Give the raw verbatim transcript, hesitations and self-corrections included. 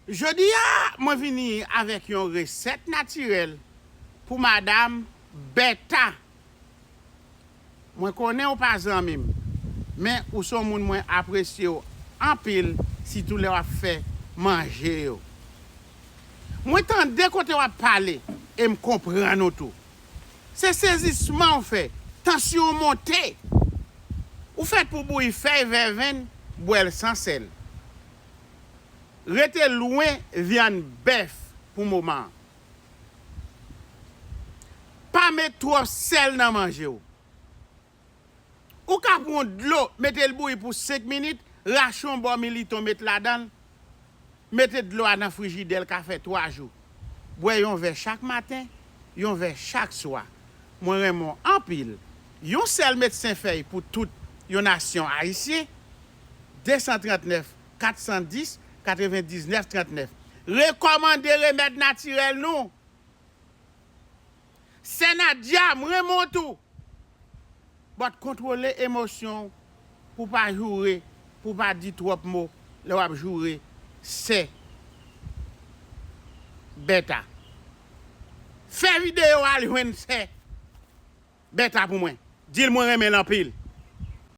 Jodi a, mwen vini avèk yon resèt natirèl pou madanm Bèta. Mwen konnen w pa zanmi m, men ou se yon moun mwen apresye w anpil, sitou lè w ap fè manje yo. Mwen tande kote w ap pale e m konprann ou tou. Se sezisman w fè, tansyon w monte. Ou fèt pou bouyi fèy vèvenn, bwè l san sèl. Rete lwen vyann bèf pou moman an. Pa met twòp sèl nan manje w. Ou ka pran dlo, mete l bouyi pou senk minit, rache yon bò militon met ladan l, mete dlo a nan frijidè, l ka fè twa jou. Bwè yon vè chak maten, yon vè chak swa. Mwen renmen w anpil. Yon sèl medsen fèy pou tout yon nasyon ayisyen, de san trannèf, kat san dis, katrevendiznèf, trannèf. Rekòmande remèd natirèl nou. Sè Nadia, m renmen w tou. But kontwole emosyon w pou w pa joure, pou w pa di twòp mo lè w ap joure sè Bèta. Fè videyo al jwenn sè Bèta pou mwen. Di l mwen renmen l anpil.